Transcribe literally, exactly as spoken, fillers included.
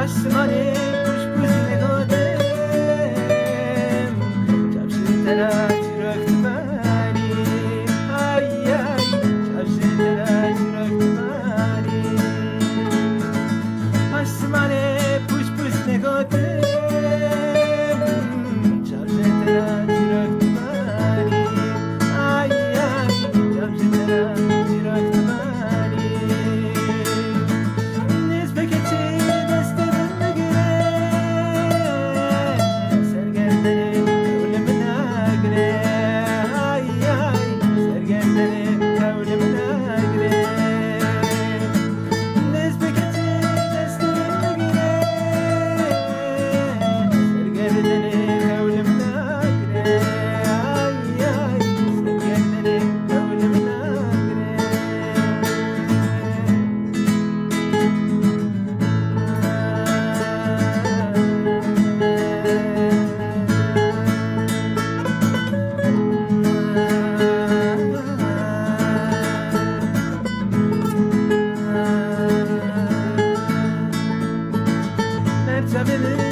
Asmanê pûş pûş negotim, çav ji te re çîrok dibarî. Ay, ay, çav ji te re çîrok dibarî. Asmanê pûş pûş negotim, çav ji te re çîrok dibarî. Ay, ay, çav ji te re çîrok dibarî. Nêz bike çê destê min bigire, sergerdenê ew li min nagire. Ay, ay, sergerdenê ew li min nagire. Nêz bike çê destê min bigire, sergerdenê ew li min nagire. Ay, ay, sergerdenê ew li min nagire. Mertebeli